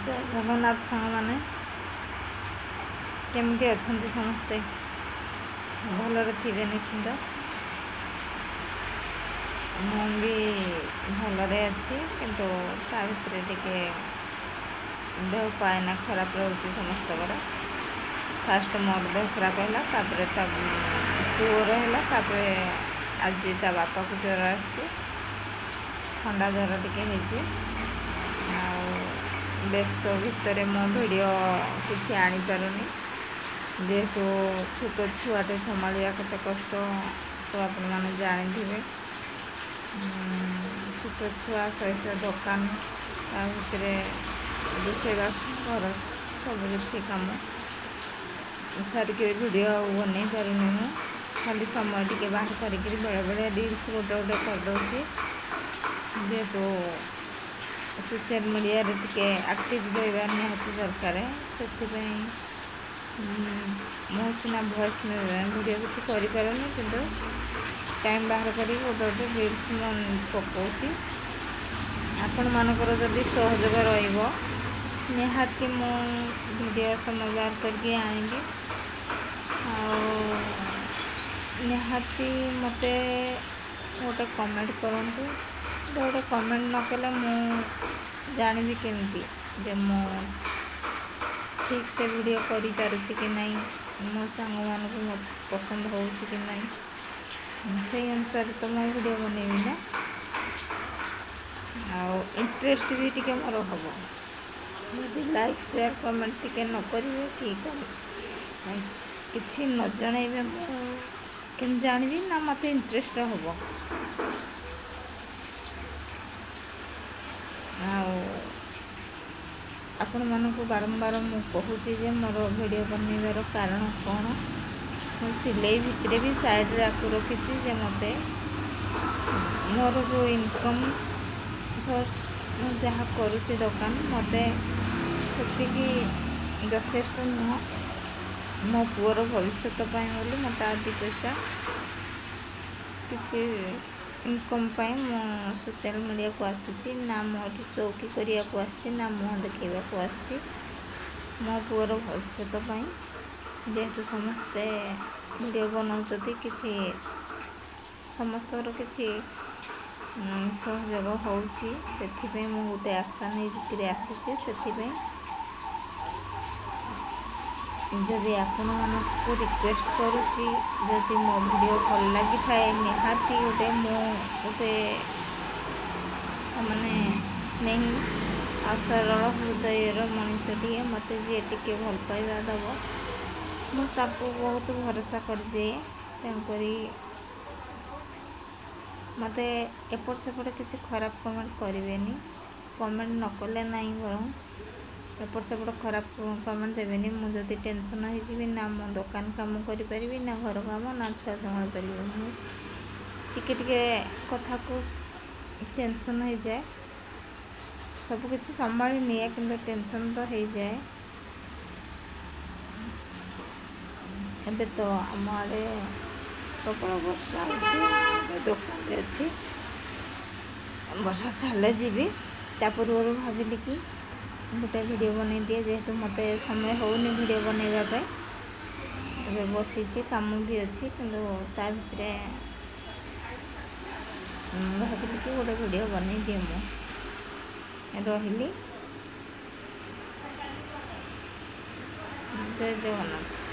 ଜୟ ଜଗନ୍ନାଥ ସାଙ୍ଗମାନେ, କେମିତି ଅଛନ୍ତି ସମସ୍ତେ? ଭଲରେ ଥିବେ ନିଶ୍ଚିନ୍ତ। ମୁଁ ବି ଭଲରେ ଅଛି, କିନ୍ତୁ ତା ଭିତରେ ଟିକେ ଦେହ ପାଏନା ଖରାପ ରହୁଛି ସମସ୍ତଙ୍କର। ଫାଷ୍ଟ ମୋର ଦେହ ଖରାପ ହେଲା, ତାପରେ ତା ପୁଅର ହେଲା, ତାପରେ ଆଜି ତା ବାପାକୁ ଜ୍ୱର ଆସିଛି, ଥଣ୍ଡା ଜ୍ୱର ଟିକେ ହେଇଛି। ଆଉ ବ୍ୟସ୍ତ ଭିତରେ ମୁଁ ଭିଡ଼ିଓ କିଛି ଆଣିପାରୁନି, ଯେହେତୁ ଛୋଟ ଛୁଆଟେ ସମ୍ଭାଳିବା କେତେ କଷ୍ଟ ତ ଆପଣମାନେ ଜାଣିଥିବେ। ଛୋଟ ଛୁଆ ସହିତ ଦୋକାନ, ତା ଭିତରେ ରୋଷେଇବାସ, ଘର ସବୁକିଛି କାମ ସାରିକିରି ଭିଡ଼ିଓ ଆଉ ବନେଇ ପାରୁନି। ମୁଁ ଖାଲି ସମୟ ଟିକେ ବାହାର କରିକିରି ବେଳେବେଳେ ରିଲ୍ସ ଗୋଟେ ଗୋଟେ କରିଦେଉଛି, ଯେହେତୁ ସୋସିଆଲ ମିଡ଼ିଆରେ ଟିକେ ଆକ୍ଟିଭ୍ ରହିବା ନିହାତି ଦରକାର। ସେଥିପାଇଁ ମୁଁ ସିନା ଭଏସ୍ ଭିଡ଼ିଓ କିଛି କରିପାରୁନି, କିନ୍ତୁ ଟାଇମ୍ ବାହାର କରିକି ଗୋଟେ ଗୋଟେ ରିଲ୍ସ ମୁଁ ପକାଉଛି। ଆପଣମାନଙ୍କର ଯଦି ସହଯୋଗ ରହିବ, ନିହାତି ମୁଁ ଭିଡ଼ିଓ ସମୟ ବାହାର କରିକି ଆଣିବି। ଆଉ ନିହାତି ମୋତେ ଗୋଟେ କମେଣ୍ଟ କରନ୍ତୁ। ଗୋଟେ କମେଣ୍ଟ ନ କଲେ ମୁଁ ଜାଣିବି କେମିତି ଯେ ମୁଁ ଠିକ୍ ସେ ଭିଡ଼ିଓ କରିପାରୁଛି କି ନାହିଁ, ମୋ ସାଙ୍ଗମାନଙ୍କୁ ମୋ ପସନ୍ଦ ହେଉଛି କି ନାହିଁ। ସେଇ ଅନୁସାରେ ତ ମୁଁ ଭିଡ଼ିଓ ବନେଇବି ନା, ଆଉ ଇଣ୍ଟରେଷ୍ଟ ବି ଟିକେ ମୋର ହେବ। ଯଦି ଲାଇକ୍, ସେୟାର, କମେଣ୍ଟ ଟିକେ ନ କରିବେ କି କିଛି ନ ଜଣାଇବେ, ମୁଁ କେମିତି ଜାଣିବି ନା ମୋତେ ଇଣ୍ଟରେଷ୍ଟ ହେବ? ଆଉ ଆପଣମାନଙ୍କୁ ବାରମ୍ବାର ମୁଁ କହୁଛି ଯେ ମୋର ଭିଡ଼ିଓ ବନେଇବାର କାରଣ କ'ଣ। ମୁଁ ସିଲେଇ ଭିତରେ ବି ସାଇଡ଼୍ରେ ଆକୁ ରଖିଛି ଯେ ମୋତେ ମୋର ଯେଉଁ ଇନକମ୍ ସୋର୍ସ, ମୁଁ ଯାହା କରୁଛି ଦୋକାନ, ମୋତେ ସେତିକି ଯଥେଷ୍ଟ ନୁହଁ। ମୋ ପୁଅର ଭବିଷ୍ୟତ ପାଇଁ ବୋଲି ମୋତେ ଆଉ ଦୁଇ ପଇସା କିଛି ଇନକମ୍ ପାଇଁ ମୁଁ ସୋସିଆଲ ମିଡ଼ିଆକୁ ଆସିଛି। ନା ମୁଁ ଏଠି ସଉକି କରିବାକୁ ଆସିଛି, ନା ମୁହଁ ଦେଖାଇବାକୁ ଆସିଛି। ମୋ ପୁଅର ଭବିଷ୍ୟତ ପାଇଁ, ଯେହେତୁ ସମସ୍ତେ ଭିଡ଼ିଓ ବନାଉଛନ୍ତି, କିଛି ସମସ୍ତଙ୍କର କିଛି ସହଯୋଗ ହେଉଛି, ସେଥିପାଇଁ ମୁଁ ଗୋଟେ ଆଶା ନେଇକିରି ଆସିଛି। ସେଥିପାଇଁ ଯଦି ଆପଣମାନଙ୍କୁ ରିକ୍ୱେଷ୍ଟ କରୁଛି, ଯଦି ମୋ ଭିଡ଼ିଓ ଭଲ ଲାଗିଥାଏ, ନିହାତି ଗୋଟେ ମୁଁ ଗୋଟେ ମାନେ ସ୍ନେହୀ ଆଉ ସରଳ ହୃଦୟର ମଣିଷଟିଏ। ମୋତେ ଯିଏ ଟିକେ ଭଲ ପାଇବା ଦେବ, ମୁଁ ତାକୁ ବହୁତ ଭରସା କରିଦିଏ। ତେଣୁକରି ମୋତେ ଏପଟ ସେପଟ କିଛି ଖରାପ କମେଣ୍ଟ କରିବେନି। କମେଣ୍ଟ ନ କଲେ ନାହିଁ, ବରଂ ଏପଟ ସେପଟ ଖରାପ କମେଣ୍ଟ ଦେବେନି। ମୁଁ ଯଦି ଟେନସନ୍ ହେଇଯିବି, ନା ମୁଁ ଦୋକାନ କାମ କରିପାରିବି, ନା ଘର କାମ, ନା ଛୁଆ ସମ୍ଭାଳି ପାରିବି। ମୁଁ ଟିକେ ଟିକେ କଥାକୁ ଟେନସନ୍ ହେଇଯାଏ। ସବୁକିଛି ସମ୍ଭାଳି ନିଏ, କିନ୍ତୁ ଟେନସନ୍ ତ ହେଇଯାଏ। ଏବେ ତ ଆମ ଆଡ଼େ ପ୍ରବଳ ବର୍ଷା ହେଉଛି। ଏବେ ଦୋକାନରେ ଅଛି, ବର୍ଷା ଛାଡ଼ିଲେ ଯିବି। ତା ପୂର୍ବରୁ ଭାବିଲି କି ଗୋଟେ ଭିଡ଼ିଓ ବନେଇ ଦିଏ, ଯେହେତୁ ମୋତେ ସମୟ ହେଉନି ଭିଡ଼ିଓ ବନେଇବା ପାଇଁ। ଏବେ ବସିଛି, କାମ ବି ଅଛି, କିନ୍ତୁ ତା ଭିତରେ ଭାବିଲି କି ଗୋଟେ ଭିଡ଼ିଓ ବନେଇ ଦିଏ। ମୁଁ ରହିଲି। ଜୟ ଜଗନ୍ନାଥ।